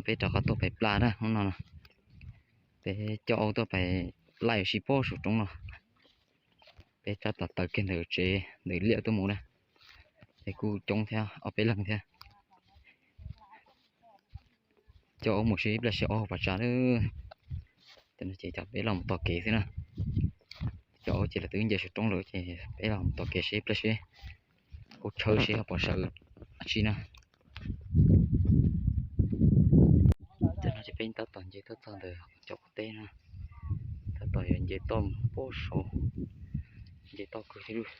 Peb rov qab tuaj pem plab na hnub no, peb coj aub tuaj pem laij sib pob saum roob no. Peb tab tom taws kiag ntawm tsev ntawm liaj tuaj mus na, es kuj coob thiab ob peb leeg thiab. Coj aub mus seb ib pliag seb aub puas tsav lawm. Ces no ces peb los mus tos kev xwb na. Coj aub ces lawv twb nce saum roob lawm ces peb los mus tos kev seb ib pliag seb aub tshawb seb ho puas sawv dab tsi na. Ces no ces peb tab tom nce tuaj txog ntawm cov qub teb na, tab tom yuav nce toj mus pob saud, nce toj kawg thiab lawm.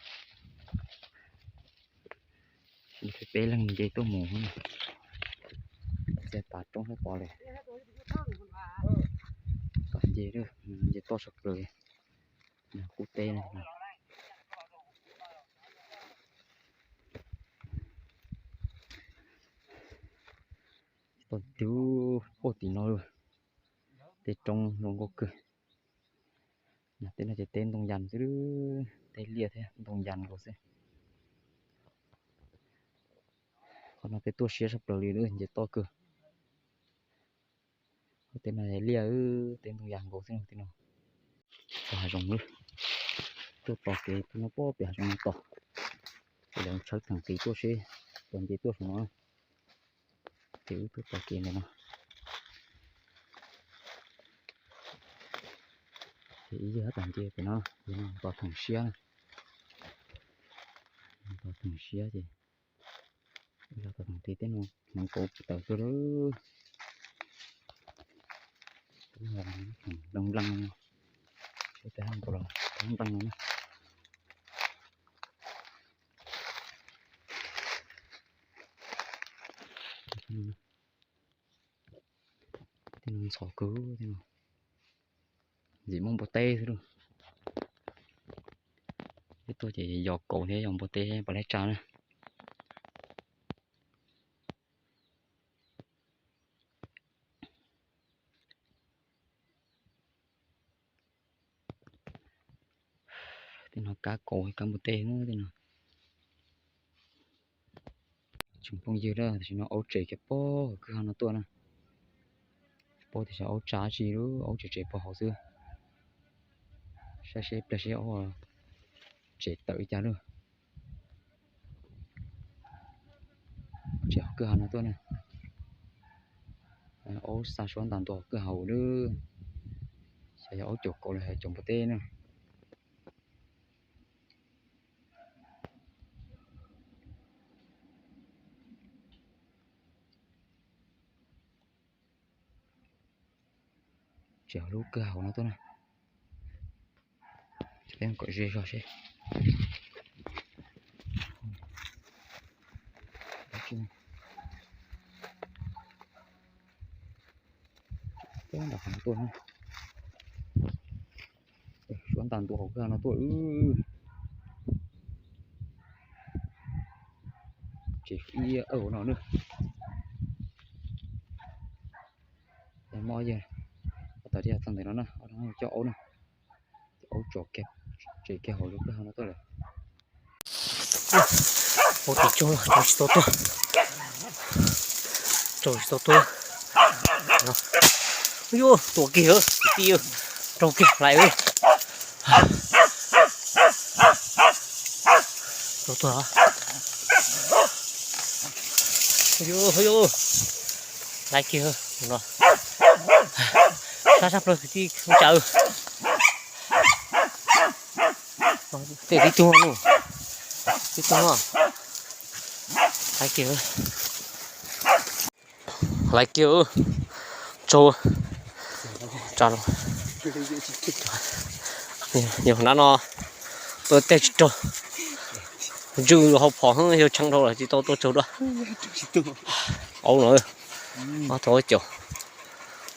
Peb leeg nce tuaj mus, txia tas roob sab tod lawm. Tom nce, nce toj sab plaws qub teb no. Toj tub puag tim no lawm, tej roob zoo nkauj kawg. Tej no ces teb ntoo yas xwb, tej liaj thiab ntoo yas nkaus xwb. Qhov no peb tuaj siab sab plaws li lawm, nce toj kawg. Tej no liaj, tej ntoo yas nkaus xwb tej no. Txog hav zoov lawm, tuaj tos kev no pob pem hav zoov no tos. Ces lawv tshawb theem kev tuaj seb puas nce tuaj saum no. Ces wb tuaj tos kev ntawm no. Ces ib yam tab tom nce pem no, tos theem siab na. Tos theem siab ces tos theem kev tej no hneev kauv tawm tuaj lawm. Doo nplees, seb peb haj nkaus los doo nplees no na. Tej no ntxhov kawg, ntxim muaj npua teb xwb lauj. Peb tuaj ces yos kauv thiab yos npua teb pom leb tsa na. Tej no kab kauv kab npua teb tej no. Tsoom phooj ywg, tam sim no aub tseem kiag pog kwj ha no tuaj na. Paub tias xyov aub tsa dab tsi lauj, aub tseem tseem pog hauv xwb. Saib seb pliag seb aub tseem tawm li cas lauj. Tseem hauv kwj ha no tuaj na. Aub xa suab ntas ntua kwj ha lawm. Xyov yog aub caum kauv los yog caum npua teb na. Tseem hauv lub kwj ha no tuaj na. Peb mus kom ze zog seb. Peb nram qhov no tuaj na. Suab ntas ntua hauv kwj ha no tuaj. Tseem ib ub no na. Mob yawg, tab tom txog ntawm no na, coj aub na. Aub tseem kiag hauv lub kwj ha no tuaj lawm. Aub tim tsaug, tsaug tsis tau tuaj. Tsaug tsis tau tuaj. Yuav tuaj kiag, kwv tij, raug kiag hlais. Tau tuaj. Yuav, yuav, hlais kiag no. Sab sab plaws kwv tij, tsawv. Tej tib tug no, tib tug no, hlais kiag, hlais kiag, tsaug, tsa los, yog nab no tuaj tej tsis raug, ntswj hauv phom yog tshee dhau lawm tsis tau tuaj tsaug dua. Aub no, ob tug aub caum,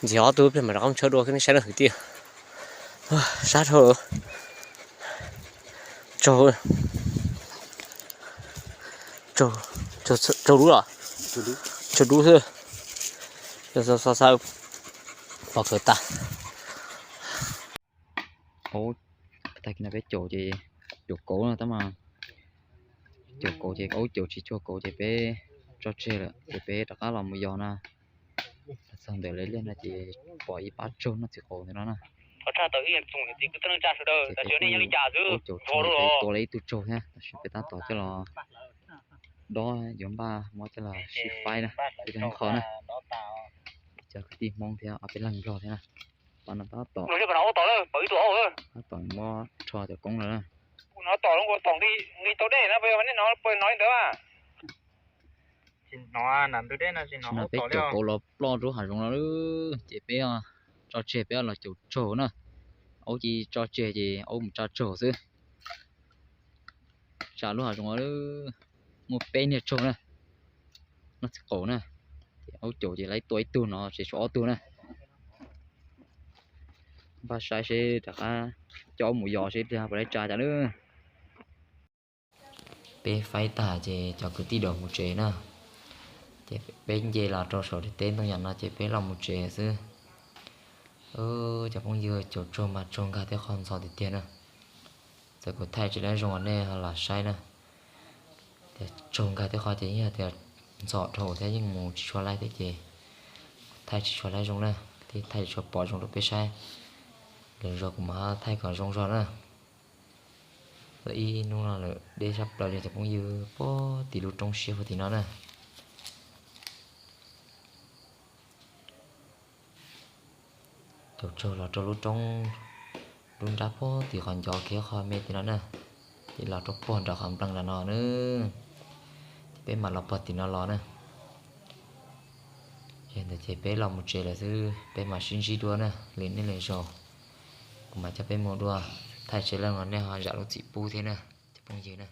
ntxiv ob tug pliag mam rov qab tshawb dua nej saib na kwv tij. Sab dhau. Tsaug, tsaug dub los? Tsaug dub xwb. Xav xav pom kawg tas. Aub, tag kis no peb caum ces caum kauv no tab mas, caum kauv ces aub caum tsis cuag kauv ces peb tso tseg lawm ces peb rov qab los mus yos na. Txog ntawm lawv liaj no ces pom ib pab tsaug noj txiv qaus ntawm no na. Ces tus ua caum tsaug tua lawv ib tug tsaug thiab, tab sis peb tab tom coj los dob yuav npaj muab coj los sib faib na, ib tug kho na. Cov kwv tij Hmoob thiab ob peb leeg Nplog thiab na. Pab no tab tom, tab tom muab rho cov koob no na. Tam no peb caum kauv los ploj rau hav zoov no, ces peb tso tseg peb los caum tsaug na. Aub ces tso tseg ces aub mus tsa tsaug xwb. Tsa lub hav zoov no, muaj peb niag tsaug na, noj txiv qaus na. Ces aub caum ces lawv tua ib tug no ces tshuav ob tug na. Npaj saib seb rov qab coj aub mus yos seb pliag puas lawv tsa cas na. Peb faib tag ces cov kwv tij dua mus tsev na. Ces peb nce los rau saum teb ntoo yam no ces peb los mus tsev xwb. Cov phooj ywg, caum tsaug mas tsaug nkag tej qho ntxhov tiag tiag na. Txawm kuv thaij tsis laib zoo nej ho los saib na. Tias tsaug nkag tej qho ces yeej tias ntxhov dhau thiab yeej mus tsis tshua laib thiab ces thaij tsis tshua laib zoo na, thiab thaij tsis tshua pom zoo rau peb saib. Lwm zaus kuv mam thaij kom zoo zog na. Lawm ib hnub no lawm deb sab plaws li cov phooj ywg, puag tim lub roob siab puag tim no na. Caum tsaug los rau lub roob, lub nrab puag tim qhov ncov kiag qhov me tim no na, ces los rau puag nram qhov nplees nram no na. Ces peb mam los puag tim no los na. Yog ntawd ces peb los mus tsev lawm xwb, peb mam sib ntsib dua na, lwm hnub lwm zaus kuv mam coj peb mus dua, thaij tsis laib los nej ho zam lub txim pub thiab na cov phooj ywg na.